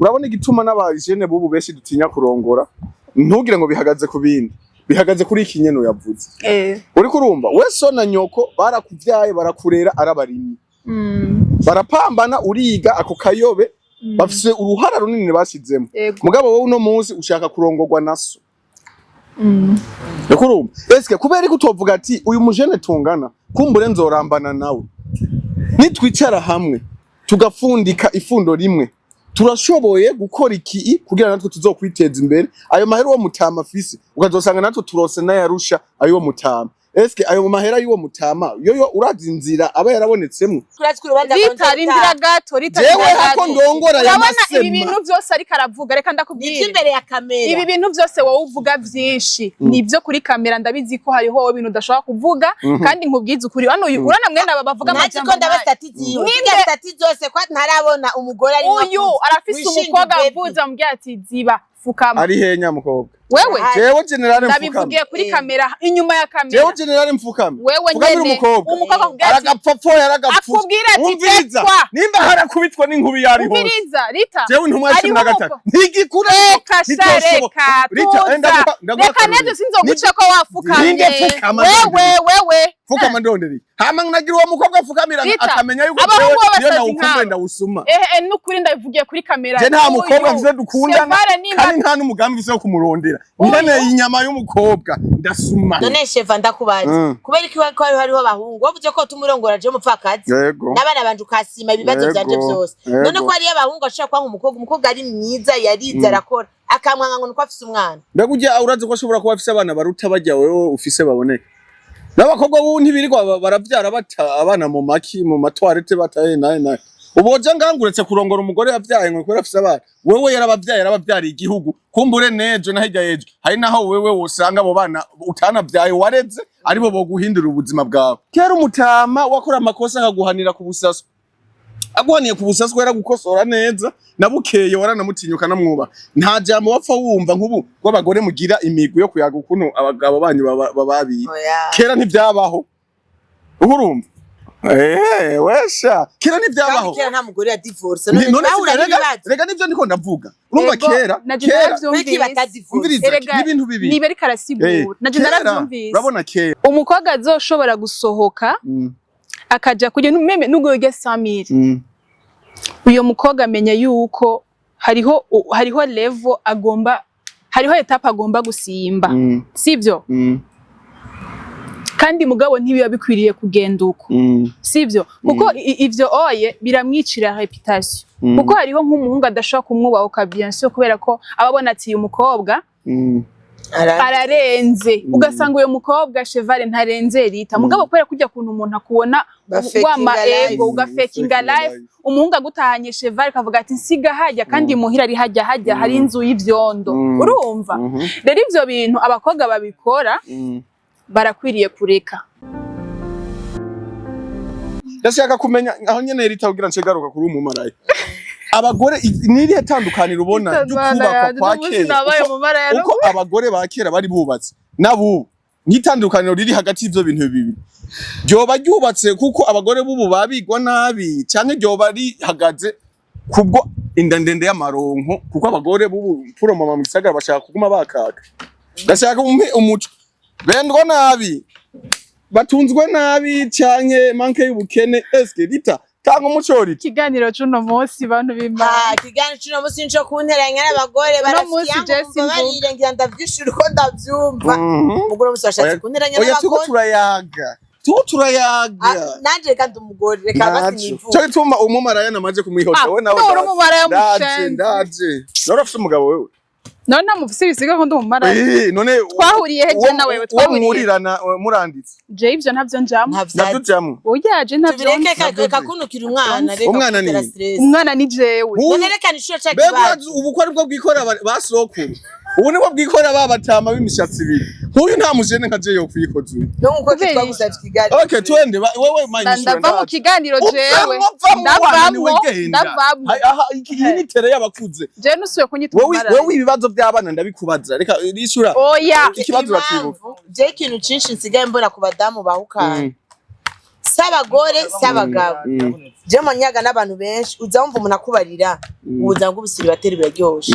Urabona igituma n'abajene bubu benshi dutinya kurongora? Ntugire ngo bihagaze ku bindi, bihagaze kuri iki nyene yavuze. Uriko urumva, we so na nyoko barakuvyaye, barakurera, arabarimyi, barapambana, uriga ako kayobe, bafise uruhara runini basizemo. Mugabo wowe uno munsi ushaka kurongorwa na so. Uriko urumva, eske kubera ko utovuga ati: "Uyu mujene tungana, kumbure nzorambana nawe, nitwicara hamwe tugafundika ifundo rimwe, turashoboye gukora iki kugira natwe tuzokwiteza imbere, ayo mahera uwo mutama afise ukazosanga natwe turose n'ayarusha ayo mutama." Eske ayo mahera y'uwo mutama yoyo urazi inzira aba yarabonetsemwo? Turazi ko urubanza Rita, rindira gato, Rita. Jewe Rindira hako gato. ndongora aya Urabona ibi masema. bintu byose ariko aravuga, reka ndakubwira. Iby'imbere ya kamera. Ibi bintu byose wowe uvuga byinshi ni ibyo kuri kamera. Ndabizi ko hariho ibintu udashobora kuvuga, kandi nkubwize ukuri hano uyu urana mwene aba bavuga Nazi ko amajambo ndaba nk'aya. statut ziwe. Ninde? Zirya statut zose ko ntarabona umugore arimo. Uyu arafise umukobwa avuze, amubwira ati: "Ziba, fukama." Ari he nyamukobwa? Wewe. Jewe generale mfukame? Ndabivugiye kuri kamera, inyuma ya kamera. Jewe generale mfukame? Wewe Fukamira nyene. umukobwa. Umukobwa akubwira ati Aragapfapfo yaragapfutse. Akubwira ati: Umviriza. "Tetwa." Nimba harakubitwa n'inkubi yari hose. Umviriza, Rita. Jewe intumwa ya cumi na Hariho gatatu ntigikura. Reka sha, reka. Rita, Tuza. ndaguha Reka. akarorero. Nejo sinzoguca ko wafukamye. Ninde fukama? Wewe. Ndondera. Wewe. Fukama ndondereye, hama nagira uwo mukobwa afukamira Rita, akamenya yuko abahungu jewe b'abasazi niyo nawukumbuye nk'aba. ndawusuma. Ehe, nukuri ndabivugiye kuri kamera. Je nta mukobwa Uyu, mfise dukundana, Sevare nimba kandi nta n'umugambi mfise wo kumurondera. Uyu. Nkeneye inyama y'umukobwa ndasuma. None sheva, ndakubaza, kubera iki ko hariho abahungu wavuze ko tumurongora je umupfakazi Yego. n'abana banje, ukasima ibibazo vyanje vyose? Yego. None ko hariyo abahungu ashobora kwanga umukobwa, umukobwa ari mwiza, yarize, arakora, akamwanga ngo nuko afise umwana? Mbega ujya urazi ko ashobora kuba afise abana baruta bajya wewe ufise baboneka? N'abakobwa bubu ntibirirwa baravyara bata abana mu maki, mu matwarete, bataye naye naye. Uboja nganguretse kurongora umugore yavyaye ngo kubera afise abana. Wewe yarabavyaye, yarabavyariye igihugu. Kumbure nejo na hirya yejo hari naho wewe wosanga abo bana utanavyaye wareze aribo boguhindura ubuzima bwawe. Kera umutama wakora amakosa akaguhanira ku busaso, aguhaniye ku busaso yaragukosora neza, na bukeye waranamutinyuka namwubaha. Nta jambo wapfa wumva nk'ubu rw'abagore mugira imigwi yo kuyaga ukuntu abagabo banyu bababiye. Oya. Kera ntibyabaho, urumva? Wesha, kera ntibyabaho. Kandi kera nta mugore ya divorce. None bahura n'ibibazo. Rega nivyo ndiko ndavuga, urumva? Ego, Kera naje kera naravyumvise. Kuki batadivorce? Umviriza, Erega, n'ibintu bibiri. Niba ariko arasigura, naje Kera, naravyumvise. urabona kera Umukobwa azoshobora gusohoka akaja kurya même nubwo yorya 100,000, uyo mukobwa amenya yuko hariho level agomba, hariho étape agomba gusimba, sivyo? Kandi mugabo ntibiba bikwiriye kugenda uko, sivyo? Kuko ivyo oye biramwicira réputation, kuko hariho nk'umuhungu adashobora kumwubahuka, bien sûr, kubera ko aba abona ati: "Uyu mukobwa ararenze." Ugasanga uyo mukobwa Chevale ntarenze Rita, mugabo kubera kujya kuntu umuntu akubona Bafakinga wama life. ego, ugafakinga Fakinga life. life. Umuhungu agutahanye Chevale akavuga ati: "Nsiga hajya," kandi muhira ari hajya hajya hari inzu y'ivyondo. Urumva rero ivyo bintu abakobwa babikora barakwiriye kureka. Ndashaka kumenya aho nyene Rita, kugira nce garuka kuri umumaraya. Abagore nirihe tandukaniro ubona ry'ukubakwa kwa kera, uko abagore ba kera bari bubatse n'abubu, nk'itandukaniro riri hagati y'ivyo bintu bibiri ryoba ryubatse kuko abagore b'ubu babigwa nabi, canke ryoba rihagaze kubwo inda ndende y'amaronko, kuko abagore b'ubu puro mama mu gisagara bashaka kuguma bakaka? Ndashaka umpe umuco: bendwa nabi, batunzwe nabi, canke manque y'ubukene? Eske Rita, tanga umuco, Rita. Ikiganiro c'uno munsi, bantu b'Imana. Ha, ikiganiro c'uno munsi nico kunteranya n'abagore. Uno munsi je barafite simvuga. Barirengera, ndavyishura uko ndavyumva. Umugore munsi washatse kunteranya Oya, turiko n'abagore. turayaga, turiko turayaga. Ah, nanje reka ndi umugore, reka basi Naco. nivuge. Cyo gituma umumaraya namaze kumwihota. Ah, Wowe nawe nuri ndaje. umumaraya. Ndaje. Mushenzi. Ndaje. None urafise umugabo wewe? None ntamufise ibisiga ko ndi umumaraya? None Twahuriye he je na wewe? Uwo Twahuriye? muhurirana muranditse? Je ivyo ntavyo njamwo. Navyo ujamwo? Oya, je ntavyo Tubireke. nzi. Ntabyo Reka nzi. kunukira umwana, reka Umwana ni kugutera nde? stress. Umwana ni jewe. None reka nishuro ca Mbega kibazo. urazi ubu ko aribwo bwikora ba sokuru, ubu nibwo bwikora ba batama b'imishatsi ibiri nk'uyu? Nta mujene nka je yokwikoza uyu. No nkuko Kubera kitwa iki? gusa Kigali. Okay, twende wewe mayishura. Ndava mu kiganiro jewe. Ndavamwo. Ndavamwo, ndavamwo. Aha iyi ni terrain y'abakuze. Je nusuye kunyita Wewe umumaraya. wewe ibibazo by'abana ndabikubaza, reka rishura. Oya. Ikibazo urakibuka? Impamvu je ikintu cinshi nsigaye mbona ku badamu bahukana, Si abagore, si abagabo. Je manyaga n'abantu benshi, uza wumva umuntu akubarira ubuzima bw'ubusiribateri buraryoshe.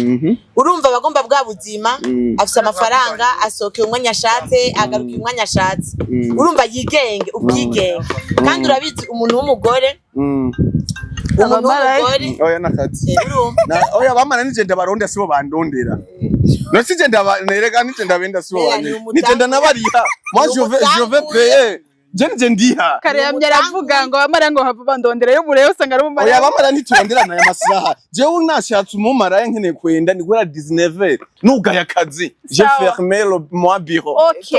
Urumva abagomba bwa buzima, afise amafaranga, asohokeye umwanya ashatse, agaruka umwanya ashatse. Urumva yigenge, ubwigenge. Kandi urabizi, umuntu w'umugore, umuntu Abamaraya. w'umugore. Oya, nakazi. Urumva. Oya, bamara nije ndabaronda, sibo bandondera. No sije ndaba nerega, nije ndabenda, sibo Oya, banye. ni umutangu. Nije ndanabariha. Moi je vais payer. Je nije ndiha. Kare yamye aravuga ngo abamara ngo hava bandondera yo bureyo, usanga ari Oya, umumaraya. bamara ntituronderana aya masaha. Jewe nashatse umumaraya nkeneye kwenda ni guhera 19 nugaye akazi. J'ai Sawa. fermé le moi bureau. Ok,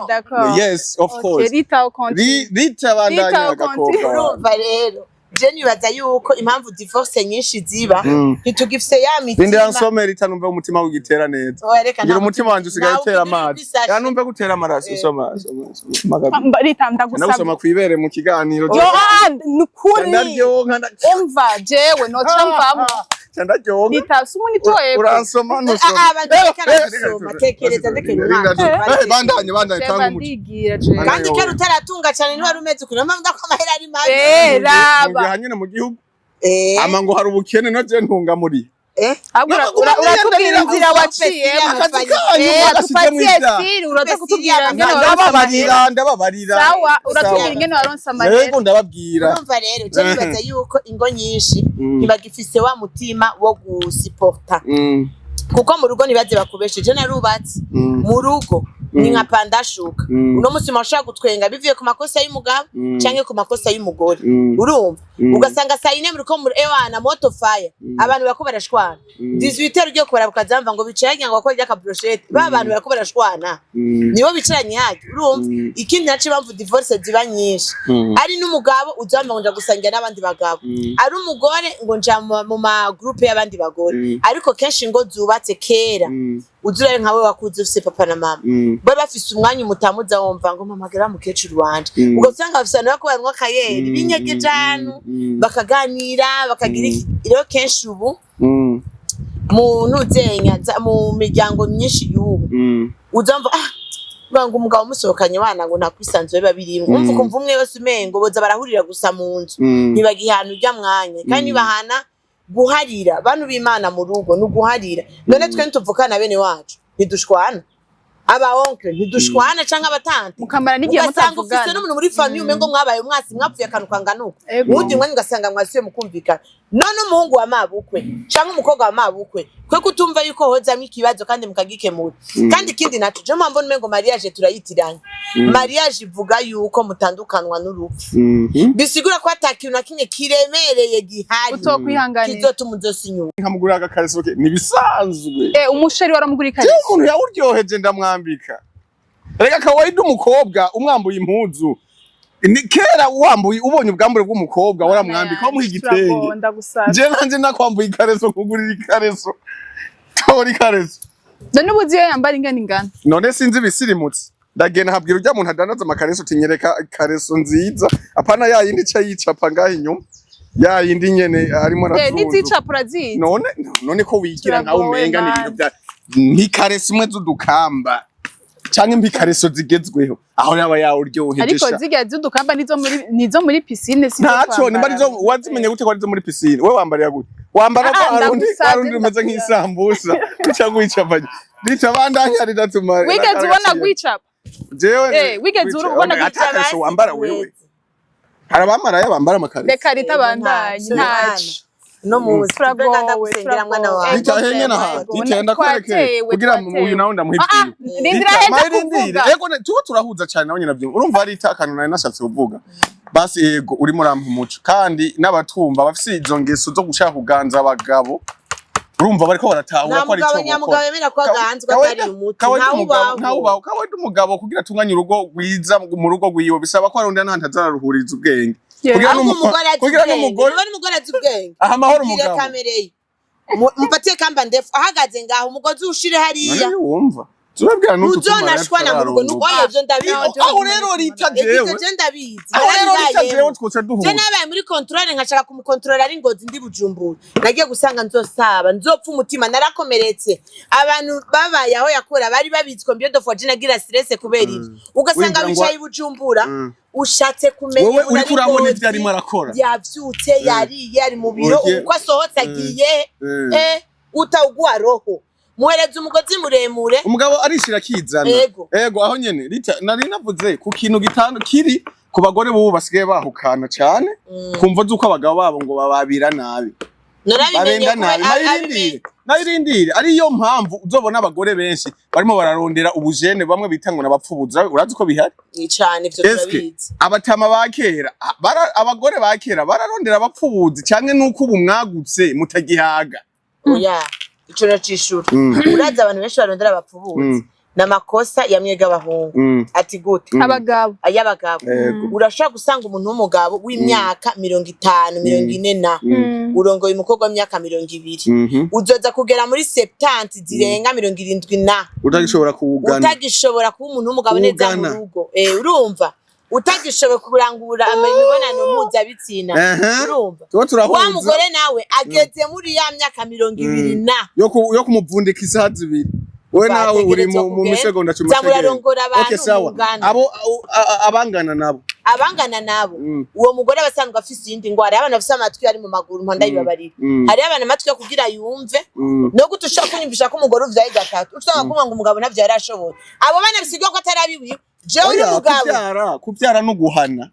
d'accord. Yes, of Ok, course. Rita, continue. Rita, bandanya, Rita, agakobwa. Urumva rero, je nibaza yuko impamvu divorce nyinshi ziba, ntitugifise ya Rindira mitima. nsome, Rita, numve umutima w'ugitera neza. Oya, reka. Ngira Nta umutima wanje usigaye ntawe utera ugira amazi. ibisashe. Ya, numve gutera amaraso. Soma, soma, soma. Rita, ndagusabye. Ndagusoma kwibere mu kiganiro. Yo, ah, nukuri. Ndaryoha. Umva, jewe noca mvamo. Ndaryoha. Rita, si umunitoye. Uransoma ntusoma? Ah, ah, bandeka arasoma, tekereza, ndekera umwana. Bandanye, bandanye, tanga umuco. Ndigira jewe. Kandi kera utaratunga cyane ntiwari umeze ukuntu, niyo mpamvu ndako amahera ari mabi. Raba. Hanyine mu gihugu Eh, ama ngo hari ubukene, no je ntunga muri Ahubwo uratubwira inzira waciyemo. Akazi kanyu mwagashize mu Tupatie ivyaha. siri, uraza kutubwira ngene waronse amahera. Ndababarira, ndababarira. Sawa, uratubwira ingene waronse amahera. Yego, ndababwira. Urumva rero, je nibaza yuko ingo nyinshi ntibagifise wa mutima wo gusiporta, kuko mu rugo ntibaze bakubeshe. Je narubatse, mu rugo ni nka pandashuka. Uno munsi mushobora gutwenga bivuye ku makosa y'umugabo canke ku makosa y'umugore. Urumva, ugasanga saa yine muriko muri ewana moto fire, abantu barako barashwana. 18 ugiye kubara ukazamva ngo bicaye ngo bakore ryaka brochette, ba bantu barako barashwana, nibo bicaranye hajya. Urumva, ikindi naco impamvu divorce ziba nyinshi, ari n'umugabo uzamba ngo nja gusangira n'abandi bagabo, ari umugore ngo nja mu ma groupe y'abandi bagore. Ariko kenshi ngo zubatse kera, uzuraye nkawe wakuze ufise papa na mama, bari bafise umwanya umutamuza, wumva ngo mpamagara mukecuru wanje, ugasanga bafise abantu bariko baranywa akayeri binyegeje ahantu, bakaganira, bakagira iki. Rero kenshi ubu mu nuzenya mu miryango myinshi y'ubu, uzumva ah ngo umugabo musohokanye wana ngo ntakwisanzure biba birimwo. Umva, ukumva umwe wese umengo boza barahurira gusa mu nzu, ntibagihana urya mwanya. Kandi ntibahana guharira, bantu b'Imana, mu rugo ni uguharira. None twe ntituvukana, bene wacu ntidushwana, aba oncle ntidushwana canke abatante. Mukamara n'igihe Ugasanga ufise mutavugana. n'umuntu muri famille umengo mwabaye umwasi, mwapfuye akantu kangana uko. Uwundi mwanya ugasanga mwasubiye mukumvikana. None umuhungu wa mabukwe canke umukobwa wa mabukwe, kwe kutumva yuko hozamwo ikibazo kandi mukagikemura. Kandi ikindi naco, je mpamvu umengo mariage turayitiranya, mariage ivuga yuko mutandukanwa n'urupfu, bisigura ko ata kintu na kimwe kiremereye gihari Utokwihanganira. kizotuma uzosinyura. Nkamugurira agakareso ke, nibisanzwe. Umusheri waramugura Jewe ikariso? umuntu yawuryoheje ndamwambika. Reka, kawaida umukobwa umwambuye impuzu ni kera wambuye, ubonye ubwambure bw'umukobwa waramwambika, wamuha igitenge. Turagonda gusa. Je nanje nakwambuye ikareso, kugurira ikareso, tora ikareso. None ubu uzi iyo yambara ingana ingana? None sinzi ibisirimutse, ndagenda nkabwira urya muntu adandaza amakareso uti nyereka ikareso nziza, apana ya yindi ica yicapa ngaho inyuma, ya yindi nyene arimo arazunzu. N'izicapa urazizi? None ko wigira nkawe Turagowe, umenga ni ibintu man. bya nk'ikareso imwe z'udukamba canke mbikareso zigezweho, aho yaba yawuryoheje. Ariko Sha. zirya z'udukamba nizo muri piscine, si izo Ntaco nimba kwambara. arizo wazimenye gute ko arizo muri piscine? We wambarira gute? Wambara Ah, ko harundi ndagusavye, harundi rumeze ndakubwira. nk'isambusa, uca gwicapanye. Rica, bandanya, ridatuma. Wigeze ubona gwicapa? Jewe Wigeze ubona Ata kareso wambara wewe? Hari abamaraya bambara amakareso. Reka Rita bandanye, ntaco. No muzi. Turagowe, Ndagusengera, mwana turagowe. wawe. Rita, henye na ha Ego, Rita, ndakwereke twatewe, kugira twatewe. uyu nawe ndamuha Ah, ah, ibyiwe. rindira Rita, heze mayirindire. kuvuga. Ego, tuba turahuza cyane nawe nyine navyumva. Urumva Rita, akantu nari nashatse kuvuga, basi yego, urimo urampa umuco, kandi n'abatumva bafise izo ngeso zo gushaka kuganza abagabo, urumva bariko baratahura Nta ko ari mugabo ico nyamugabo gukora. yemera ko aganzwa atari umuti, ntawe ubaho. Kawaida umugabo kugira atunganye urugo rwiza, mu rugo rwiwe bisaba ko arondera n'ahantu azararuhuriza ubwenge. Kugira Ahubwo umugore azi kugira ubwenge, n'umugore niba n'umugore azi ubwenge, aha amahoro mugire umugabo. Kamere ye, mupatie kamba ndefu, ahagaze ngaho, umugozi uwushire hariya. None wumva turabwira n'utu Ntuzonashwana mu rugo oya, ivyo ndabizi. Aho rero Rita, jewe Ivyo je ndabizi. aho rero Rita, jewe Narabibayemo. twoca Je duhura. nabaye muri contrôle, nkashaka kumukontorora ari Ngozi, ndi Bujumbura, nagiye gusanga nzosaba nzopfa umutima, narakomeretse. Abantu babaye aho yakora bari babizi combien de fois je nagira stress kubera ivyo. Ugasanga Winjira ngo- bicaye i Bujumbura. Ushatse kumenya Wowe umuntu uriko ari urabona ngozi, ivyo arimo arakora. Yavyutse, yariye, ari mu biro, uko asohotse agiye, utawuguha roho, muhereza umugozi muremure. Umugabo arishira akizana. Ego. Ego, aho nyene Rita, nari navuze ku kintu gitanu kiri ku bagore b'ubu basigaye bahukana cane, kumva zuko abagabo babo ngo bababira nabi, Narabimenye. babenda nabi. Nayirindire, ariyo mpamvu uzobona abagore benshi barimo bararondera ubujene, bamwe bita ngo n'abapfubuzi. Urazi ko bihari? Cane, ivyo Eske turabizi. abatama ba kera, abagore ba kera bararondera abapfubuzi, canke nuko ubu mwagutse mutagihaga? Oya, ico nacishura. Urazi abantu benshi barondera abapfubuzi, n'amakosa ya mwega abahungu. Ati gute? Abagabo. Ay'abagabo. Urashobora gusanga umuntu w'umugabo w'imyaka 50, 40 na urongoye umukobwa w'imyaka 20, uzoza kugera muri septante zirenga 70 na utagishobora kuwugana. Utagishobora kuba umuntu w'umugabo neza mu Kuwugana. rugo. Urumva utagishoboye kurangura imibonano mpuzabitsina. Urumva Tuba wa turahuza. mugore nawe ageze muri ya myaka 20 na yo kumuvundika isaha 2, we nawe uri Bategerezwa mu kugenda. misegonda 10. Za murarongora abantu Okay, sawa. mungana. Abo abangana nabo. Abangana nabo, uwo mugore aba asanzwe afise iyindi ngwara y'abana bafise amatwi ari mu maguru, mpa ndayibabarira. Hariho abana amatwi yo kugira yumve, no gute ushobora kunyumvisha ko umugore uvyaye gatatu ushobora kumva ngo umugabo ntavyo yari ashoboye? Abo bana bisigwa ko atari abiwiwe, jewe uri Oya, umugabo. kubyara no guhana.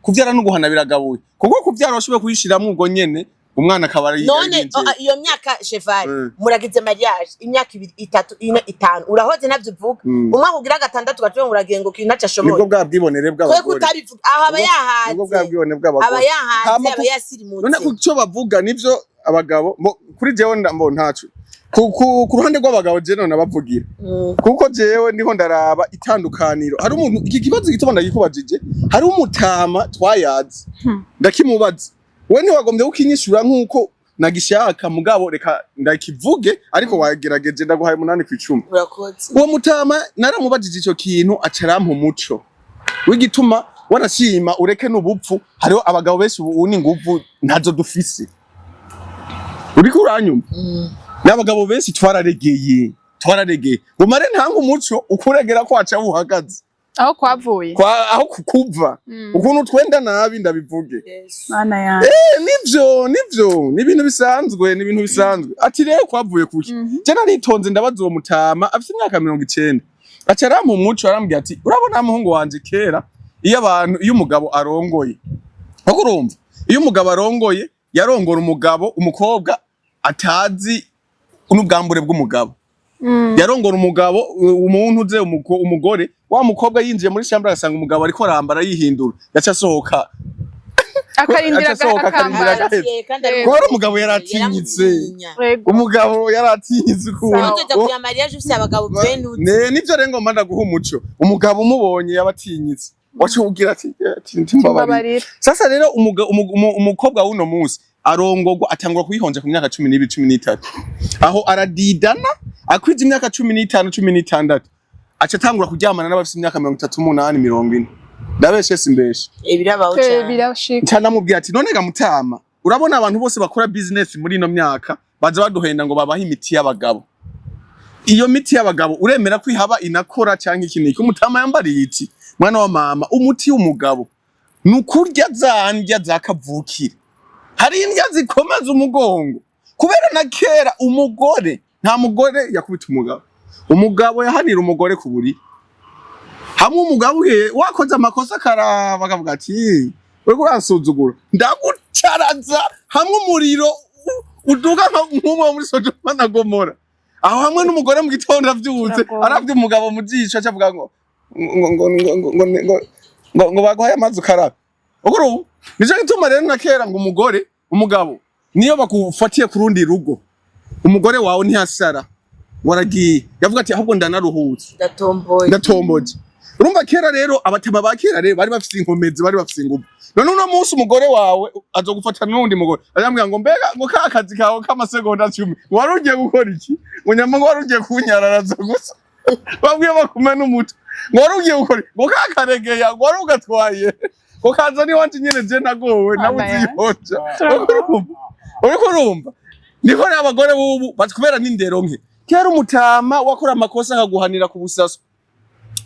Kubyara no guhana biragabuye, kuko kubyara washoboye kuyishiramwo ubwo nyene, umwana akaba ari None arinjiye. iyo myaka cheval, muragize mariage imyaka 2, 3, 4, 5, urahoze ntavyo uvuga. Umwaka ugira gatandatu ugacuba ngo uragiye ngo kintu ntaco ashoboye. Nibwo bwa bwibonere Kwe bw'abagore. kutabivuga aho aba yahaze. Nibwo bwa bwibone bw'abagore. Aba yahaze, Hama aba yasirimutse. None ku cyo bavuga nivyo abagabo kuri jewe mbo ntaco ku ruhande rw'abagabo je none abavugira, kuko jewe ndiho ndaraba itandukaniro. Hari umuntu, iki kibazo gituma ndagikubajije, hari umutama twayazi, ndakimubaza, we ntiwagombye kukinyishura nkuko nagishaka, mugabo reka ndakivuge, ariko wagerageje, ndaguhaye 8/10. Urakoze. Uwo mutama naramubajije ico kintu, aca arampa umuco w'igituma wanashima ureke n'ubupfu. Hariho abagabo benshi ubu n'inguvu ntazo dufise, uriko uranyumva? N'abagabo benshi twararegeye, twararegeye. Umare ntanga umuco ukuregera kwaca buhagaze. Aho kwavuye. Kwa aho kukuva ukuntu twenda nabi, ndabivuge. Mana yanjye. Nivyo ni ibintu bisanzwe, ni ibintu bisanzwe. Ati rero kwavuye kuki? Je naritonze ndabaza uwo mutama afite imyaka 90, aca arampa umuco, arambwira ati: "Urabona muhungu wanje, kera iyo abantu, iyo umugabo arongoye, kuko urumva iyo umugabo arongoye yarongora umugabo, umukobwa atazi n'ubwambure bw'umugabo. Yarongora umugabo, umuntu uze umugore wa mukobwa yinjiye muri chambre agasanga umugabo ariko arambara yihindura, yaca asohoka." Akarindira. Aca asohoka akarindira akambara. agaheza. Kandi ari Kubera umugabo yaratinyitse. Yaramutinya. Umugabo yaratinyitse ukuntu. Sawa. Uzoja kuya mariage ufise abagabo benutse. Ne nivyo rero ngomba ndaguha umuco. Umugabo umubonye yabatinyitse, waca ubwira ati: "Ati, mbabarira." Mbabarira. Sasa rero umukobwa w'uno munsi arongogwa, atangura kuyihonja ku myaka 12, 13, aho aradidana akwije imyaka 15, 16, aca atangura kuryamana n'abafise imyaka 38, 40. Ndabeshe simbeshe? Birabaho cane. Birashika. Nca namubwira ati: "None ga mutama, urabona abantu bose bakora business muri ino myaka baza baduhenda ngo babahe imiti y'abagabo. Iyo miti y'abagabo uremera ko ihaba inakora canke iki niki?" Umutama yambariye iti: "Mwana wa mama, umuti w'umugabo ni ukurya za ndya za kavukire. Hari indya zikomeza umugongo." Kubera na kera umugore, nta mugore yakubita umugabo, umugabo yahanira umugore ku buriri. Hamwe umugabo uhe wakoze amakosa akaraba akavuga ati: "Uriko uransuzugura, ndagucaraza hamwe umuriro uduga nk'umwe wo muri Sodoma na Gomora." Aho hamwe n'umugore mu gitondo avyutse, Biragoye. aravye umugabo mu jisho, aca avuga ngo baguhaye amazi ukarabe. Ubu nico gituma rero na kera ngo umugore, umugabo niyo bakufatiye ku rundi rugo, umugore wawe ntiyasara waragiye, yavuga ati: "Ahubwo ndanaruhutse." Ndatomboye. Ndatomboje. Urumva kera rero abatama ba kera rero bari bafise inkomezi, bari bafise ingufu. None uno munsi umugore wawe azogufata n'uwundi mugore, azambwira ngo: "Mbega ngo ka kazi kawe k'amasegonda 10 wari ugiye gukora iki?" Ngo nyama ngo wari ugiye kunyararaza gusa, babwiye bakume n'umutwe, ngo wari ugiye gukora iki? Ngo ka karegeya ngo wari ugatwaye, ngo kaza n'iwanje nyene, je nagowe nawe uziyoja. Uriko urumva niko n'abagore b'ubu bati kubera n'indero nke. Kera umutama wakora amakosa akaguhanira ku busaso.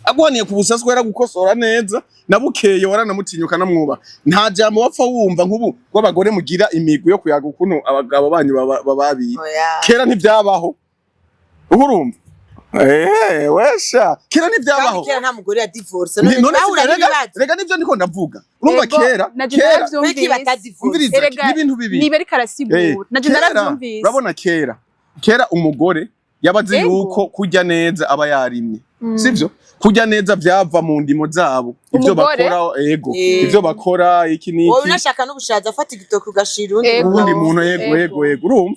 Aguhaniye ku busaswa, yaragukosora neza, na bukeye waranamutinyuka namwubaha. Nta jambo wapfa wumva nk'ubu rw'abagore mugira imigwi yo kuyaga ukuntu abagabo banyu bababiye. Oya. Kera ntibyabaho, urumva? Wesha, kera Kandi ntibyabaho. kera nta mugore ya divorce. None bahura n'ibibazo. Rega nivyo ndiko ndavuga, urumva? Ego, Kera, naje kera naravyumvise. Kuki batadivorce? Umviriza, Erega, n'ibintu bibiri. Niba ariko arasigura, naje Kera, naravyumvise. urabona kera umugore yabazi Ego. yuko kurya neza aba yarimye, sivyo? Kurya neza vyava mu ndimo zabo, ivyo Umugore? bakora, ego, ivyo bakora iki Wowe n'iki. unashaka n'ubushaza, afata igitoki ugashira undi. Ego. Uwundi muntu, ego. Ego. Ego, urumva?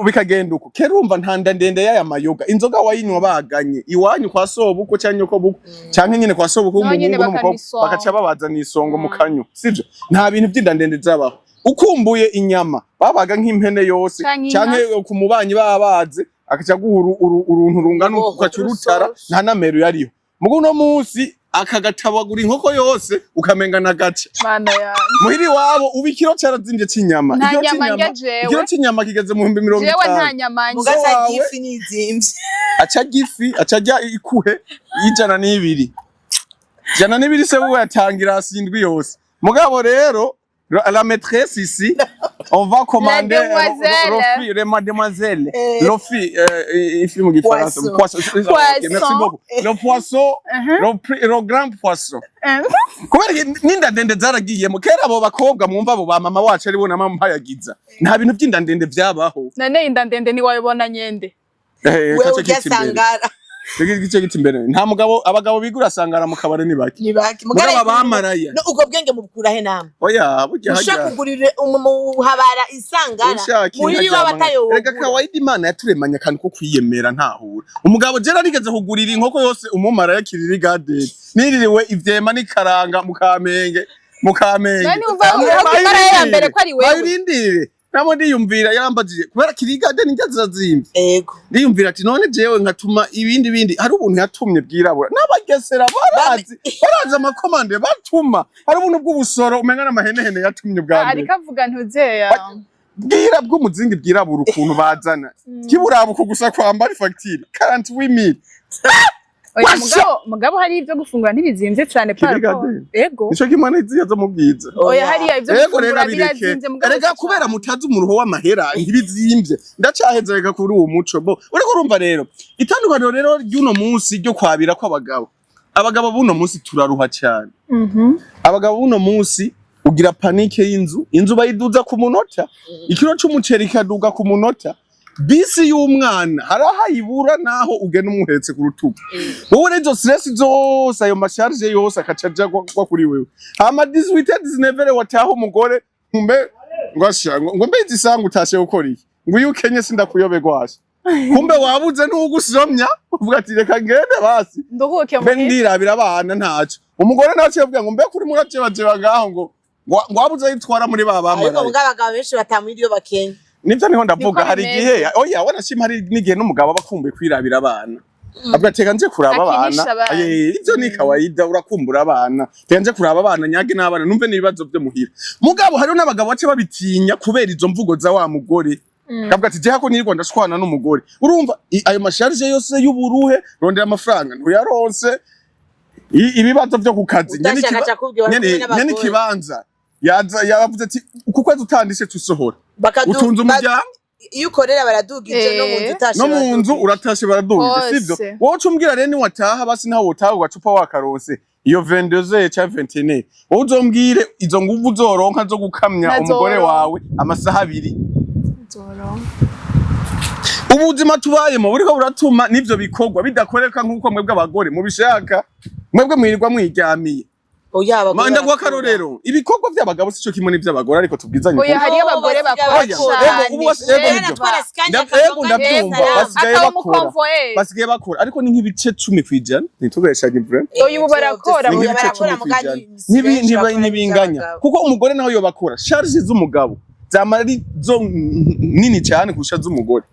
Bikagenda uko. Kera urumva nta nda ndende y'aya mayoga, inzoga wayinywa baganye iwanyu kwa sobukwe canke nyoko bukwe, canke nyene kwa sobukwe Naho nyene w'umuhungu n'umukobwa, bakanywa isongo. bakaca babazana isongo mu kanywa, sivyo? Nta bintu vy'inda ndende zabaho. Ukumbuye inyama, babaga nk'impene yose Canke inka. canke ku mubanyi babaze, akaca guha uruntu rungana Uruboho. ugaca urutara. Urusoso. Nta namero yariho. Mugo uno munsi akagatabagura inkoko yose ukamenga nagace. Mana yanjye. Muhiri iwabo ubu ikiro carazimvye c'inyama. Nta Ikiro nyama c'inyama, ndya jewe. ikiro c'inyama kigeze mu bihumbi mirongo Jewe nta itanu. nyama ndya. Mugaca wawe. gifi nizimvye. Aca gifi, aca arya ikuhe y'102, 102 se wiwe yatangira asindwi yose. Mugabo rero la maîtresse ici, on va commander Demoiselle. Rofi, les mademoiselles. Eh. Rofi, ifi mu gifaransa. Poisson. Poisson. Ok, merci Poisson. beaucoup, le poisson, le grand poisson. Kubera n'inda ndende zaragiyemo. Kera abo bakobwa mwumva, abo ba mama wacu aribo na mama mpayagiza, nta bintu by'inda ndende vyabaho. None inda ndende ntiwayibona nyende? Wewe Kace urya giti imbere. sangara. Gice giti imbere. Nta mugabo, abagabo bigura sangara mu kabare ni bake. Ni baki. Mugabo abamaraya. No, ubwo bwenge mubukura he namwe? Oya, burya Ushaka hajya kugurira umuhabara isangara ushaka muhiri inka iwawe ryama. atayo. Erega kawaida Imana yaturemanye akantu ko kwiyemera, ntahura. Umugabo jera arigeze kugurira inkoko yose umumaraya kiriri garden, niririwe ivyema n'ikaranga mu Kamenge, mu Kamenge. None umva aho imaraya ya mbere ko ari wewe. Bayirindire namo ndiyumvira, yarambajije kubera kiriri garden indya zirazimvye. Ego. Ndiyumvira ati none jewe nkatuma ibindi bindi, hari ubuntu yatumye bwirabura n'abagesera barazi ama commandes batuma, hari ubuntu bw'ubusoro umenga n'amahenehene yatumye bwa mbere. Ariko avuga ntuzeya. Bwira bw'umuzingi bwirabura ukuntu bazana kiburabuko gusa kwambara fagitire 48 mille. Oya. Washa! Mugabo hari ibyo gufungura ntibizimvye cane Kiri par rapport. garden. Ego. Nico kimwe n'iziya zo mu Bwiza. Oya, hariya ibyo Ego, gufungura rero bireke. birazimvye, mugabo Erega si kubera cane. mutazi umuruho w'amahera, ntibizimvye. Ndacaheza reka kuri uwo muco bo uriko urumva rero itandukaniro rero ry'uno munsi ryo kwabira kw'abagabo. Abagabo b'uno munsi turaruha cyane. Abagabo b'uno munsi ugira panique y'inzu, inzu bayiduza ku munota, ikiro c'umuceri kaduga ku munota, bisi y'umwana hari aho ayibura naho ugenda umuhetse ku rutugu. Wowe rero izo stress zose, ayo ma charges yose akaca aja gwa kuri wewe. Hama 18 19 wataha, umugore mbe ngo asha ngo mbe izisangu utashe gukora iki, ngo iyo ukenye sindakuyoberwa asha, kumbe wabuze n'ugusomya, uvuga ati reka ngende basi Nduhuke mbe muhira. ndirabira abana ntaco. Umugore nawe aciye avuga ngo mbe kuri murajebajeba ngaho, ngo wabuze ayitwara muri ba Ariko bamaraya. mugabo abagabo benshi batamwira iyo bakenya. Nivyo niho ndavuga. Niko Hari bimeze. igihe, oya, wanashima, hari n'igihe n'umugabo aba akumbuye kwirabira abana, avuga ati reka nje kuraba abana. Akinisha abana. Aye, ivyo ni kawaida, urakumbura abana, reka nje kuraba abana, nyage n'abana, numve n'ibibazo vyo muhira. Mugabo hariho n'abagabo bace babitinya kubera izo mvugo za wa mugore, kavuga ati jewe ko nirirwa ndashwana n'umugore. Urumva ayo ma charges yose y'uburuhe, rondera amafaranga ntuyaronse, ibibazo vyo ku kazi, nyene Utashaka aca akubwira bari kumwe nyene n'abagore. ikibanza yaza yavuze ati uku kwezi utandishe tusohora. Utunze umuryango. Iyo ukorera baradugije, no mu nzu utashe No mu nzu baradugije. uratashe baradugije. Hose. Sivyo? Wowe uca umbwira rero, niwataha basi naho wotaha ugacupa wakaronse iyo 22 canke 21, wowe uzombwire izo nguvu uzoronka zo gukamya Ntazoronka. umugore wawe amasaha 2. Ubuzima tubayemo buriko buratuma n'ivyo bikorwa bidakoreka nk'uko mwebwe abagore mubishaka. Mwebwe mwirirwa mwiryamiye. Oya, abagore Manda guha barakora. akarorero, ibikorwa by'abagabo sico kimwe n'ivy'abagore, ariko tubwizanye Oya, ukuri. hariyo abagore basigaye bakora Oya, cane. ego, ubu ego, nivyo. Aratwara Scania, Ego, akavuga ndabyumva, Salama. basigaye Akaba bakora. umukonvoyeri. Basigaye bakora, ariko ni nk'ibice 10%, ntitubeshanye vraiment. Oya, ubu barakora. Ni Oya, nk'ibice barakora, 10%. mugani si benshi bakora Ntibinganya iby'abagabo. kuko umugore nawe yo bakora, charge z'umugabo zama ari zo nini cyane kurusha z'umugore.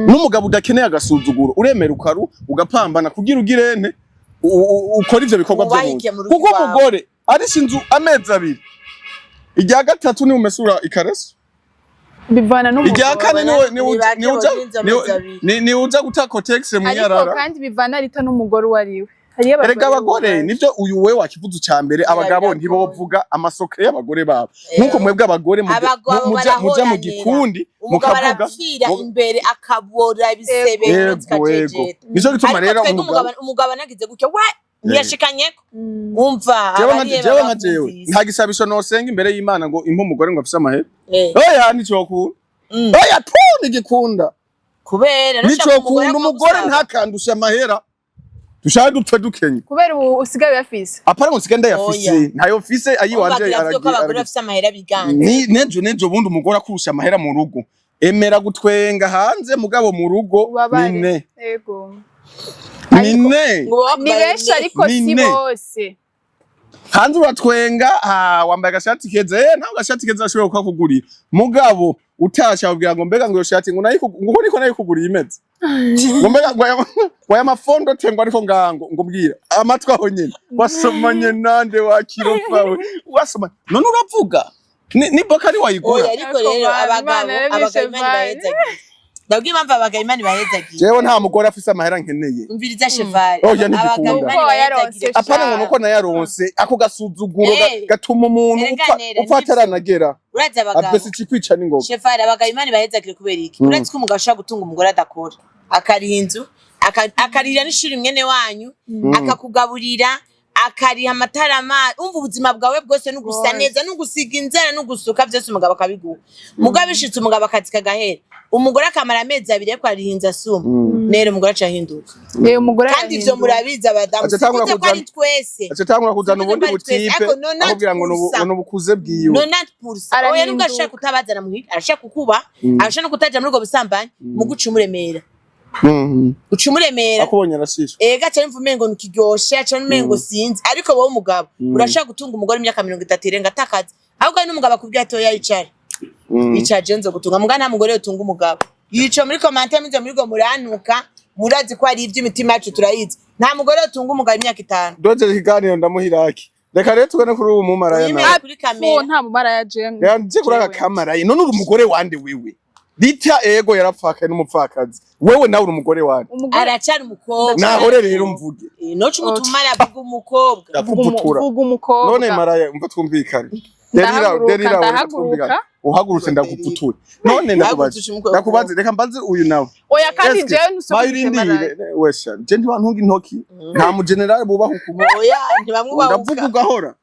N'umugabo udakeneye agasuzuguro, uremera ukaru ugapambana kugira ugirente ukora ivyo bikorwa byo mu Wubahike nzu. mu rugo Kuko iwawe. umugore arisha inzu amezi 2, irya gatatu ni umesura ikareso. Bivana Irya n'umugore. kane Ni bake niwe uja bogira inzu amezi 2. ni uja guta Kotex mu Ariko yarara. kandi bivana rita n'umugore uwo ari we. Hariyo Erega abagore bubaha. Nivyo, uyu we wakivuze ca mbere, abagabo biragoye. Ntibovuga amasoko y'abagore babo nkuko mwebwe abagore Abagabo muja mu barahoranira. gikundi Umugabo mukavuga arapfira imbere, akabora ibisebe. Yego, yego, nico gituma Ariko rero twebwe umugabo umugabo anagize gutyo, we ntiyashikanyeko, umva. Jewe nka Abariye jewe nka jewe babakumvise. nta gisabisho nosenga imbere y'Imana ngo impe umugore ngo afise amahera. Oya, nicokunda. Oya tu, ntigikunda. Kubera nushaka umugore Nicokunda umugore akagusaba. ntakandusha amahera, dushaka dupfe dukenye. Kubera ubu usigaye uyafise. Apara ngo nsigaye ndayafise. Oya. Ntayo mfise ayiwanje. Umva, kiravuga ko abagore bafise amahera biganje. Ni nejo bundi umugore akurusha amahera mu rugo, emera gutwenga hanze, mugabo mu rugo Ubabare. ni ne. Yego. Ni ne. Ngo baba Ni benshi ariko Ni si ne. bose. Hanze uratwenga, ah, wambaye agashati keza, nawe agashati keza ashobora kukakugurira, mugabo utasha ubwira ngo mbega ngo iyo shati ngo ngo niko nayikuguriye imeze, ngo mbega ngo aya mafondo tengwa, ariko ngango ngo mbwira amatwi aho nyene wasomanye nande wakirofawe wasoma none uravuga ni boka ari wayigura. Oya, ariko rero Ariko abagabo Imana yarabishe abagabo Imana vane. ibahezagiye. Ndabwira impamvu abagabo Imana ibahezagiye. Jewe nta mugore afise amahera nkeneye. Umviriza, Chevali. Oya, ntigikunda. Abagabo Imana Kuko wayaronse. ibahezagiye. Apana ngo nuko nayaronse, ako gasuzuguro gatuma umuntu Erega upfa nera, upfa nivyo. ataranagera. Urazi abagabo Apese ikikwica n'ingoga. Chevali, abagabo Imana ibahezagire kubera iki? Urazi ko umugabo ashobora gutunga umugore adakora, akariha inzu, akarihira n'ishuri mwene wanyu, akakugaburira, akariha amatara, amazi, umva, ubuzima bwawe bwose nugusa Bwose. neza, nugusiga inzara, nugusuka, byose umugabo akabiguha. Mugabo bishitse umugabo akazi kagahera, umugore akamara amezi 2 ariko ariha inzu asuma nero, umugore aca ahinduka. Umugore Kandi ivyo arahinduka. murabizi abadamu. Aca atangura Sikuze ko ari twese. Aca atangura kuzana Sikuze ubundi ko ari twese, butipe ariko nonante akubwira ngo pour cent. ngo nubukuze bwiwe. 90%. Oya, nubwo Arahinduka. ashaka kutabazana muhira, arashaka kukuba, arashaka no kutaja muri ubwo busambanyi, mu guca umuremera, uca umuremera. Akubonye arashishwa. Ega aca yumva umengo ntikiryoshe, aca umengo sinzi. Ariko wowe umugabo urashaka gutunga umugore imyaka 30 irenga atakaza, ahubwo hari n'umugabo akubwira ati: "Oya, yicara, yicara, je nzogutunga." Muga nta mugore yotunga umugabo. Yica muri commentaire, muze muri go murantuka, murazi ko ari ivy'imitima yacu turayizi. Nta mugore yotunga umugabo imyaka 5. Doje ikiganiro ndamuhiraki. Reka rero tugane kuri uwo mumaraya Uyimere nawe. kuri kamera. Nta mumaraya je. Reka nje kuri aka kamaraye. None uri umugore wande wewe? Rita ego yarapfakaye n'umupfakazi, wewe nawe uri umugore wande? Umugore Aracari umukobwa. Nahore rero mvuge. Noca umutuma aravuga umukobwa. Ndakuvutura. Vuga umukobwa. None maraya, umva twumvikane. Derira. Ndahaguruka, Derira, reka ndahaguruka. twumvikane. Uhagurutse ndaguputure. None ndakubaze. Uhagurutse umukobwa. Ndakubaze, reka mbaze uyu nawe. Oya, kandi Eske, jewe ntusubire. bayirindire wesha, je ntibantunga intoki, nta mugenerali bubaha ukuboko. Oya, ntibamwubahuka. Ndavuga ugahora.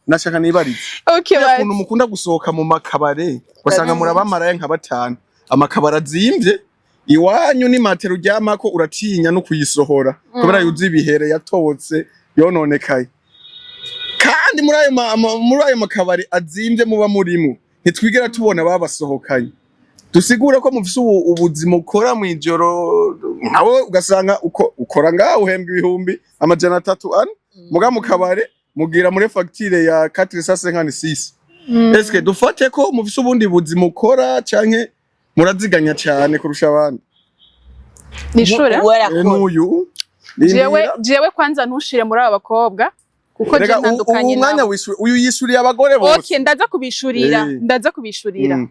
Nashaka nibarize Okay, kuriya bati. kuntu mukunda gusohoka mu makabare, ugasanga muri abamaraya nka batanu, amakabare azimvye, iwanyu ni matera uryamako uratinya no kuyisohora kubera yuzuye ibihere, yatobotse, yononekaye. Kandi muri ayo makabari azimvye muba murimo, ntitwigera tubona babasohokanye. Dusigure ko mufise ubuzima ukora mw'ijoro, nkawe ugasanga uko ukora ngaho uhembwa 300,000, muga mu kabare mugira muri facture ya 456. Eske dufate ko mufise ubundi buzima ukora, canke muraziganya cyane kurusha abandi? Nishure. Uwo arakora. N'uyu. Jewe kwanza ntushire muri aba bakobwa kuko je Rega ubu ntandukanye mwanya nabo. wishyuye, uyu yishyuriye abagore bose. Okay, ndaza kubishurira. Ndaza kubishurira.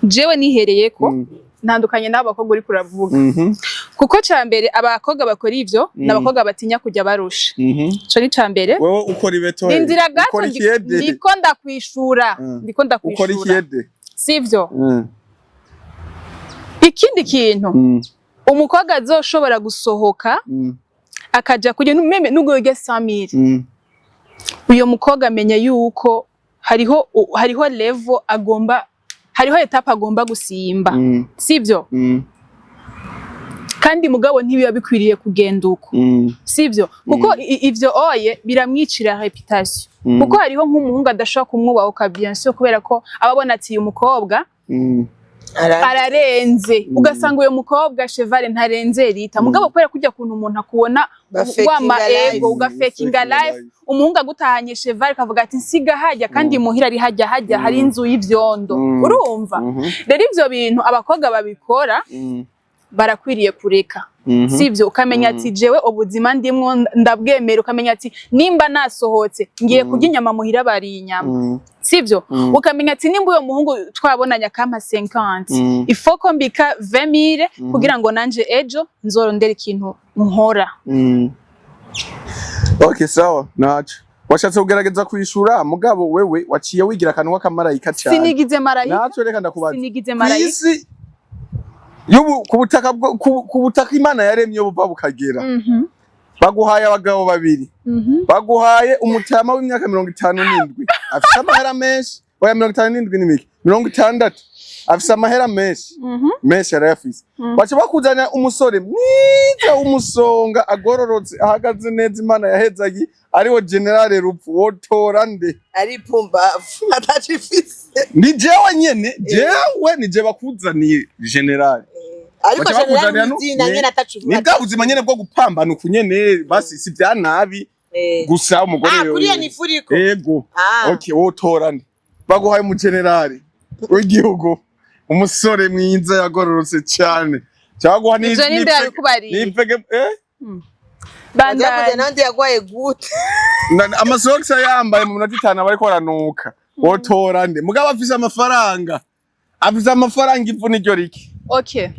Jewe nihereye ko ntandukanye n'abo bakobwa uriko uravuga. Kuko ca mbere, abakobwa bakora ivyo ni abakobwa batinya kujya barusha. Ico ni ca mbere. Wewe ukora ibeto? Rindira gato. Ukora ikiyede? Ndiko ndakwishura. Ndiko Ukora ndakwishura. ikiyede? Sivyo? Ikindi kintu, umukobwa azoshobora gusohoka akaja kurya même nubwo yorya 100,000, uyo mukobwa amenya yuko hariho level agomba, hariho étape agomba gusimba, sivyo? Kandi mugabo ntibiba bikwiriye kugenda uko, sivyo? Kuko ivyo oye biramwicira réputation, kuko hariho nk'umuhungu adashobora kumwubahuka, bien sûr, kubera ko aba abona ati uyu mukobwa ararenze. Ugasanga uyo mukobwa Chevale ntarenze Rita, mugabo kubera kujya kuntu umuntu akubona Bafakinga wama life. ego, ugafakinga Fakinga life. life. Umuhungu agutahanye Chevale akavuga ati nsiga hajya, kandi muhira ari hajya hajya hari inzu y'ivyondo. Urumva rero ivyo bintu abakobwa babikora barakwiriye kureka, sivyo? Ukamenya ati jewe ubuzima ndimwo ndabwemera, ukamenya ati nimba nasohotse ngiye kurya inyama, muhira bariye inyama, sivyo? Ukamenya ati nimba uyo muhungu twabonanye akampa 50, ifo ko mbika 20,000 kugira ngo nanje ejo nzorondere ikintu nkora. Okay, sawa, naco washatse kugerageza kwishura, mugabo wewe waciye wigira akantu k'akamarayika cyane. Sinigize marayika. Naco reka ndakubaza. Sinigize marayika. Kw'isi y'ubu, ku butaka ku butaka Imana yaremye buva bukagera, baguhaye abagabo babiri, baguhaye umutama w'imyaka 57 afise amahera menshi, oya, 57 ni mike, 60, afise amahera menshi, menshi arayafise. Baca bakuzanira umusore mwiza w'umusonga, agororotse, ahagaze neza, Imana yahezagi, ariwo Generale Rupfu. Wotora nde? Ari pumbavu atacifise. Ni jewe nyene, jewe ni je bakuzaniye Generale. Ariko Baca bakuzanira general izina nyene atacuvuga. Ni bwa buzima nyene bwo gupambana uku nyene, basi si vya nabi gusa umugore. Ah, kuriya ni furiko. Ego. Ah. Okay, wotora nde? Baguhaye umugenerali w'igihugu, umusore mwiza yagororotse cyane, cyangwa ni Ivyo ninde yabikubariye? nipfege Bandanye. Bandanye. Nandi yagwaye gute? Amasokisi yambaye mu minota 5 aba ariko aranuka. Wotora nde? Mugabo afise amafaranga, afise amafaranga, ivu niryo rike. Okay.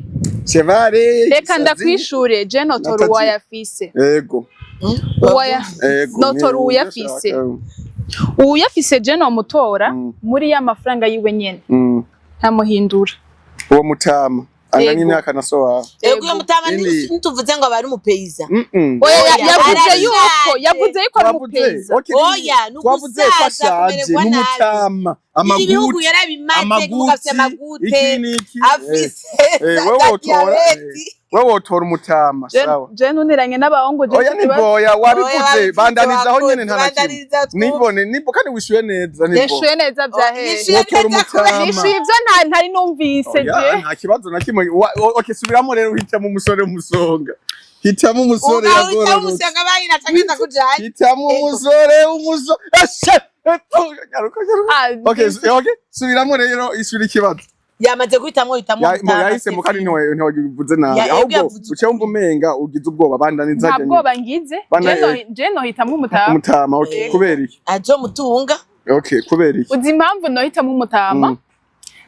Chevare. Reka ndakwishure, je notora Natatu. uwayafise. Ego. Uwaya Ego. Notora uwuyafise. Uwuyafise je nomutora muri ya mafaranga yiwe nyene, ntamuhindura. Uwo mutama anganya Ego. imyaka na so wawe. Ego, uyo mutama ntituvuze ngo aba ari umupeiza. Oya, Oya, yavuze arashaje. yuko, yavuze yuko ari Twavuze, umupeiza. okay, Oya, ni twavuze ko ugusaza, ashaje kumererwa nabi. n'umutama. Ibi bihugu Amaguti yarabimaze, mugafise amagute iki n'iki. afise Wewe za wotora, diyabeti. wewe wotora umutama, sawa. Je ntuniranye n'abahungu, je Oya, ni ikibazo- boya wabivuze. Wabivuze, Bandanizaho nyene, nta na kimwe. bandaniza twumve. Nibone nibo kandi wishuye neza, nibo. Nishuye neza vya Oh, hehe? nishuye Wotora neza kubera- umutama. Nishuye ivyo ntari numvise Oya, je. nta kibazo na kimwe. Okay, subiramo rero, hitamo umusore w'umusonga, hitamo umusore Ugawe yagororotse. umusanga bayina atagenda kujanye. Hitamo umusore w'umusonga. Ashe! Nyaruka, nyaruka. Ah, Okay, okay, subiramo rero, ishyura ikibazo. Yamaze guhitamwo, hitamwo umutama. Yahisemo kandi ntiwagivuze nabi. Yego, Ahubwo yavuze. uce wumva umenga ugize ubwoba, bandaniza. Nta bwoba ngize. Je nohitamwo umutama. Umutama, okay. Kubera iki? Azomutunga. Okay, kubera iki? Uzi impamvu nohitamwo umutama?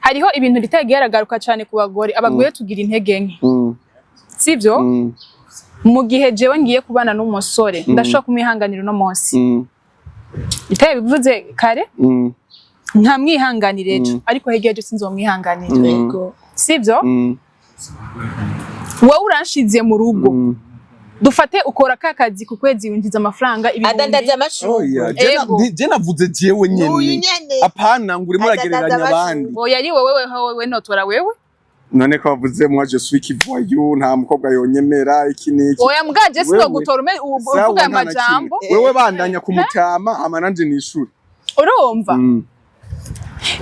Hariho ibintu ritagiye yaragaruka cyane ku bagore. Abagore tugira intege nke, sivyo? Mu gihe jewe ngiye kubana n'umusore, ndashobora kumwihanganira uno munsi, itaye bivuze kare, nkamwihanganira ejo, ariko hirya ejo sinzomwihanganira, sivyo? Wowe uranshize mu rugo, dufate ukora ka kazi, ku kwezi winjiza amafaranga ibihumbi Adandaza amashurwe. Oya, Ego. je navuze jewe N'uyu nyene. nyene. Apana ngo urimo Adandaza uragereranya abandi. amashurwe. Oya, ari wowe, wewe notora wewe. None ko bavuze moi je suis qui voyou, nta mukobwa yonyemera iki n'iki. Oya, mbwaje Wewe. sinogutora Sawa, uvuga nta na kimwe. amajambo. Wewe bandanya kumutama, hama nanje nishure. Urumva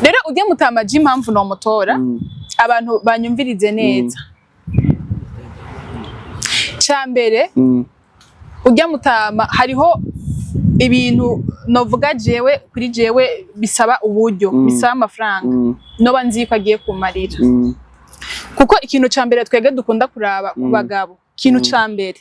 rero ujye mutama, je impamvu nomutora, abantu banyumvirize neza. Ca mbere, ujya mutama hariho ibintu novuga jewe kuri jewe bisaba uburyo, bisaba amafaranga, noba nzi ko agiye kumarira, kuko ikintu ca mbere twebwe dukunda kuraba ku bagabo, ikintu ca mbere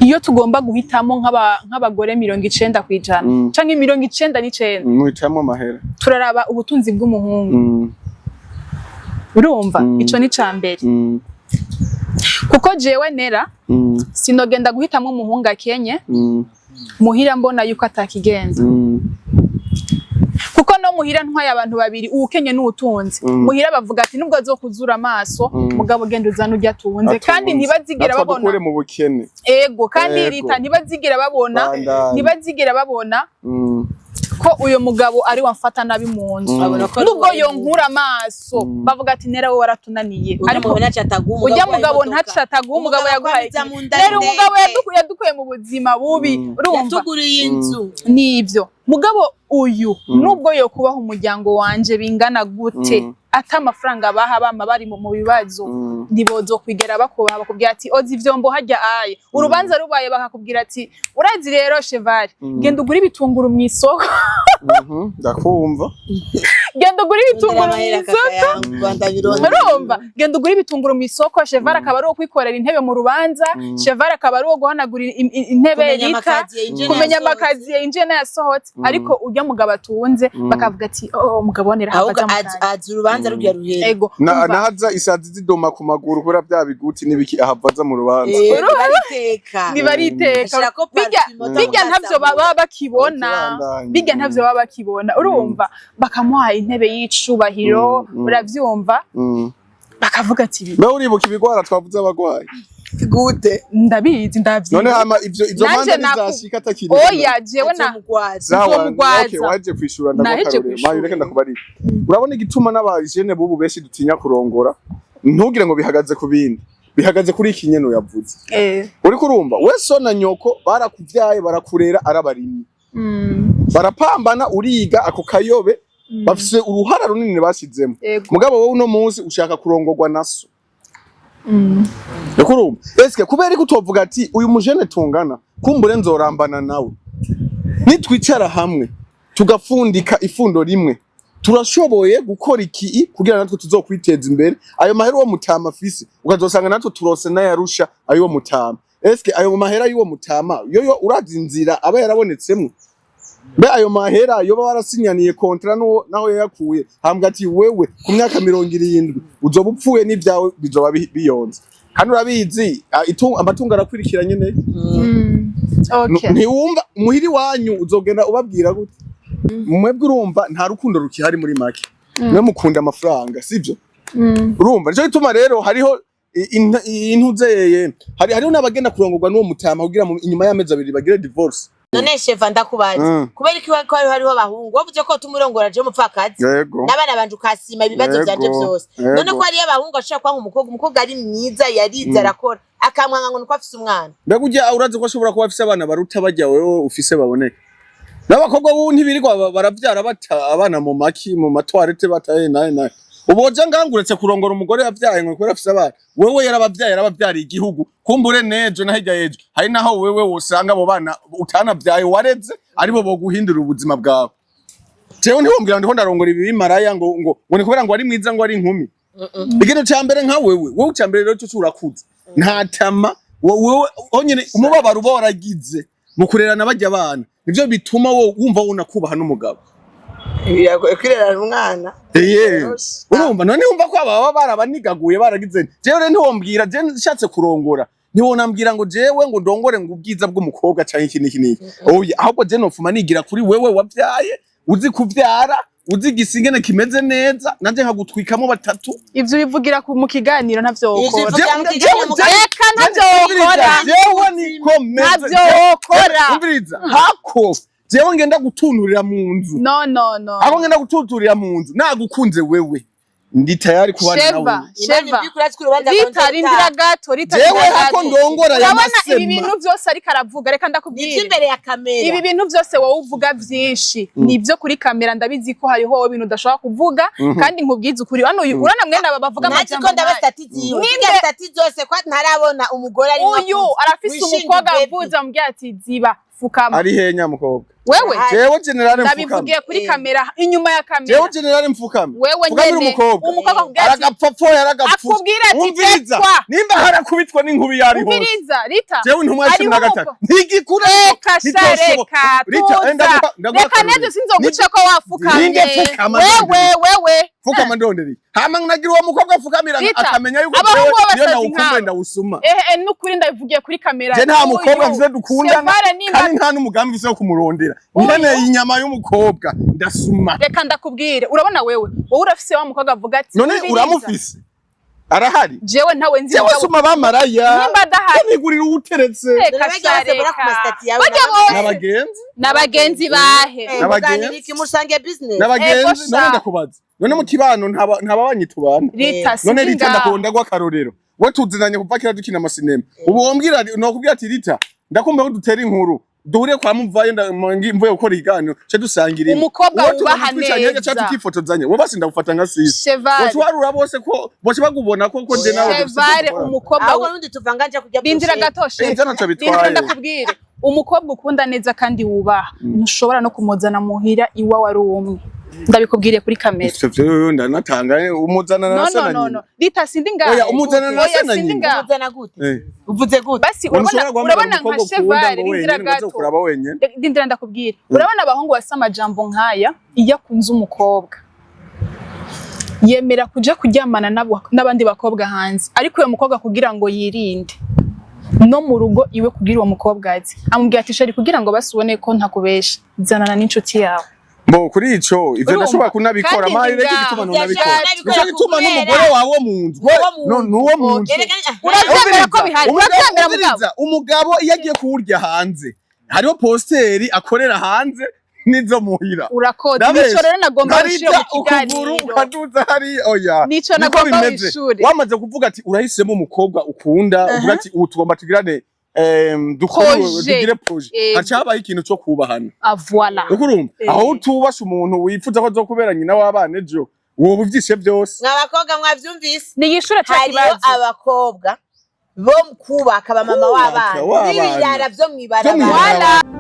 iyo tugomba guhitamo nk'abagore 90% canke 99, Muhitamwo amahera. turaraba ubutunzi bw'umuhungu. Urumva? Ico ni ca mbere, kuko jewe nera sinogenda guhitamwo umuhungu akenye, muhira mbona yuko atakigenza, kuko no muhira ntwaye abantu babiri, uwukenye n'uwutunze, muhira bavuga ati nubwo azokuzura amaso, mugabo genda uzane urya atunze. Kandi ntibazigera Natwe babona dukure mu bukene. Ego, kandi Ego. rita ntibazigera babona, Bandanya. ntibazigera babona ko uyo mugabo ari wamfata nabi mu nzu. Babona ko ari Nubwo uwa yonkura amaso, bavuga ati nera we waratunaniye. ariko Ariko ntaco ujya mugabo ntaco ataguha, umugabo yaguhaye akwamiza mu nda rero umugabo ndende. yadukuye mu buzima bubi. Urumva? Yatuguriye inzu. Nibyo, mugabo uyu nubwo yo kubaha umuryango wanje bingana gute, ata amafaranga baha bama bari mu bibazo, ntibozokwigera bakubaha. Bakubwira ati oza ivyombo harya aye, urubanza rubaye bakakubwira ati urazi rero Cheval, genda ugure ibitunguru mw'isoko. Ndakumva. Genda ugure ibitunguru mu isoko. Urumva, genda ugure ibitunguru mu isoko. Cheval akaba ari uwo kwikorera intebe mu rubanza, Cheval akaba ari uwo guhanagura intebe, Rita kumenya amakaziye yinjiye n'ayasohotse. Ariko urya mugabo atunze, bakavuga ati: "Oh, umugabo wonera." Ahubwo hava aja mu kanya. Azi urubanza rujya ruhera. Ego. Na Umva. Nahaza isazi zidoma ku maguru kubera bya biguti n'ibiki, ahava aza mu rubanza. Bariteka. Ntibariteka. Ashirako Bijya parfum. Bijya ntavyo baba bakibona. Bakibandanya. Bijya ntavyo baba bakibona. Urumva, bakamuha intebe y'icubahiro. Uravyumva? Bakavuga ati Mbe uribuka ibigwara twavuze abagwayi? Gute? Ndabizi, ndavyibuka. None hama ivyo izo Nanje manza nizashika atakiri? Oya, jewe na Azomugwaza. Sawa, Nzomugwaza. okay, waje kwishura. Naheje Ndagukarurira kwishura. mayi, reka ndakubarira. Urabona igituma n'abajene bubu benshi dutinya kurongora? Ntugire ngo bihagaze ku bindi, bihagaze kuri iki nyene yavuze. Uriko urumva, we so na nyoko barakuvyaye, barakurera, arabarimyi, barapambana, uriga ako kayobe, bafise uruhara runini bashizemo. Mugabo wowe uno munsi ushaka kurongorwa na so. Uriko urumva, eske kubera ko utovuga ati: "Uyu mujene tungana, kumbure nzorambana nawe, nitwicara hamwe tugafundika ifundo rimwe, turashoboye gukora iki kugira natwe tuzokwiteza imbere." Ayo mahera uwo mutama afise, ukazosanga natwe turose n'ayarusha ayo mutama. Eske ayo mahera y'uwo mutama yoyo urazi inzira aba yarabonetsemwo? Mbe ayo mahera yoba warasinyaniye contrat n'uwo naho yayakuye, hambwa ati: "Wewe ku myaka 70 uzoba upfuye n'ibyawe bizoba biyonze." Kandi urabizi, amatungo arakwirikiranye neza. Ntiwumva muhiri wanyu uzogenda ubabwira gute mwebwe? Urumva, nta rukundo rukihari muri make, mwe mukunda amafaranga, sivyo? Urumva, nico gituma rero hariho intuzeye, hariho n'abagenda kurongorwa n'uwo mutama kugira inyuma y'amezi 2 bagire divorce. None Sheva, ndakubaza, kubera iki ko hariho abahungu wavuze ko tumurongora je umupfakazi n'abana banje, ukasima ibibazo vyanje vyose? None ko hariyo abahungu ashobora kwanga umukobwa, umukobwa ari mwiza, yarize, arakora, akamwanga ngo nuko afise umwana? Mbega ujya urazi ko ashobora kuba afise abana baruta bajya wewe ufise baboneka? N'abakobwa bubu ntibirirwa baravyara bata abana mu maki, mu ma toilettes, bataye naye naye. Ubu woja ngaha uretse kurongora umugore yavyaye ngo kubera afise abana, wewe yarabavyaye, yarabavyariye igihugu. Kumbure nejo na hirya yejo hari naho wewe wosanga abo bana utanavyaye wareze aribo boguhindura ubuzima bwawe. Jewe ntiwombwira ndiko ndarongora ibi bimaraya ngo ni kubera ngo ari mwiza, ngo ari inkumi. Ikintu ca mbere nka wewe, wewe ca mbere rero cyo urakuze, nta tama wewe onyene umubabaro uba waragize mu kurerana bajya abana, nivyo bituma wo wumva wona kubaha n'umugabo. Biragoye kwirerana umwana. Eye, urumva, none wumva ko aba baba barabanigaguye baragize. Jewe rero ntiwombwira je nshatse kurongora, ntiwonambwira ngo jewe ngo ndongore ngo ubwiza bw'umukobwa canke iki n'iki n'iki. Oya, ahubwo je nofuma nigira kuri wewe wavyaye, uzi kuvyara, uzi igisingene kimeze neza, nanje nkagutwikamo batatu. Ivyo ubivugira mu kiganiro, ntavyo Ivyo wokora. ubivugira mu kiganiro. Reka, ntavyo wokora. Jewe niko meze. Ntavyo wokora. Umviriza, hako jewe ngenda gutunturira mu nzu, No, no, no. aho ngenda gutunturira mu nzu, nagukunze wewe, ndi tayari kubana Sheva. nawe. Imana Sheva. ibikora ko urubanza Rita, rindira gato, Rita. Jewe Rindira hako gato. ndongora aya Urabona ibi masema. bintu byose ariko aravuga, reka nivyo ndakubwira. Imbere ya kamera. Ibi bintu byose wowe uvuga byinshi nibyo kuri kamera. Ndabizi ko hariho wowe ibintu udashobora kuvuga. Kandi nkubwize ukuri, hano uyu urabona mwene aba bavuga Nazi amajambo ko ndaba nk'aya. statut ziwe. Ninde? Zirya statut zose ko ntarabona umugore arimo Uyu akuze. arafise Wishinga umukobwa baby. avuze, amubwira ati: "Ziba, fukama." Ari he nyamukobwa? Wewe. Ahari. Jewe generale mfukame? Ndabivugiye kuri kamera, inyuma ya kamera. Jewe generale mfukame? Wewe Fukamira nyene. umukobwa. Umukobwa akubwira ati Aragapfapfo yaragapfutse. Akubwira ati: Umviriza, "Tetwa." nimba harakubitwa n'inkubi yari hose, Umviriza, Rita. jewe intumwa ya cumi Hariho na gatatu umukobwa. ntigikura. Reka sha, reka tuza. Reka, nejo sinzoguca ko wafukamye. Ninde pfukama? Wewe, wewe. Fukama ndondereye, hama nagira uwo mukobwa afukamira Rita, akamenya yuko abahungu jewe niyo b'abasazi nawukumbuye nk'aba. ndawusuma. Ehe, nukuri ndabivugiye kuri kamera. Je nta mukobwa Uyu, mfise dukundana, Chevale nimba kandi nta n'umugambi mfise wo kumurondera. Uyu. Nkeneye inyama y'umukobwa ndasuma. Reka ndakubwire, urabona wewe, wowe urafise wa mukobwa avuga ati: None "Umviriza." uramufise? Arahari? Jewe ntawe nzi. Jewe Mugabo suma bamaraya. Nimba adahari. Nigurira uwuteretse. Reka None sha, barya bose bora ku reka. ma statut yawe. Barya bose. N'abagenzi. N'abagenzi bahe? N'abagenzi. Muganira iki? Musange business. N'abagenzi. Ego sha. None ndakubaza, none mu kibano ntaba tubana? Rita, None sinzi Rita, ngaho. ndakunda gw'akarorero, we tuzinanye kuva kera dukina amasinema. Ubu wombwira, nokubwira ati: "Rita, ndakumva ko dutera inkuru, duhure kwa muvayo, mvuye gukora ikiganiro ce dusangira imwe." Umukobwa Uwo tubona wubaha twicaranye neza. ca tukifotozanya, wowe basi ndagufata nka sisi. Chevale. Boca uharura bose ko boca bagubona ko je nawe dufise ivyo Chevale, dukora. umukobwa Ahubwo n'undi tuvanga nja kurya rindira brochette. gato, Chevale. Ivyo ntaco Rindira bitwaye. ndakubwire, umukobwa ukunda neza kandi wubaha, ntushobora no kumuzana muhira iwawe ari umwe. Ndabikubwiriye kuri kamera. Ivyo vyo ndanatanga umuzana na No, se no, na no, nyina. no, Rita, sindi ngaha. Oya, umuzana na Oya, se na sindi nyina. ngaha. Umuzana gute? Eh. Uvuze gute? Basi urabona, urabona nka Cheval, rindira gato. Kuraba wenyene. Rindira ndakubwira. Urabona abahungu basa amajambo nkaya, iyo akunze umukobwa yemera kuja kuryamana n'abandi bakobwa hanze, ariko uyo mukobwa kugira ngo yirinde no mu rugo iwe, kugira uwo mukobwa azi, amubwira ati: "Chéri, kugira ngo basi ubone ko ntakubesha, zanana n'inshuti yawe." Bo kuri ico ivyo Urumva? ndashobora kunabikora. Kandi Mari, reka ngaho. igituma Ivyo nonabikora, ashobora nico gituma kubera. n'umugore wawe wo mu nzu Uwo mu no nzu. nuwo mu nzu. Uravyemera ko bihari? Uravyemera, mugabo? Umviriza, umugabo iyo agiye kuwurya hanze, hariho posture akorera hanze n'izo muhira. Urakoze. Ndabesha. Nico rero nagomba ushire mu Nkarida ukuguru kiganiro. ukaduza hariya, oya. Nico Niko nagomba bimeze. wishure. Wamaze kuvuga ati urahisemo umukobwa ukunda, uvuga ati ubu tugomba tugirane dukore, Projet. tugire projet, Ego. haca habaho ikintu co kubahana. Ah, voilà. Uko urumva, aho utubasha umuntu wifuza ko azokubera nyina w'abana ejo, woba uvyishe vyose. Mwa bakobwa, mwavyumvise? Niyishure ca Hariyo kibazo. abakobwa bo kubaka, abamama Kubaka w'abana w'abana. n'ibirara vyo Vyo mw'ibarabara. mw'ibarabara. Voilà.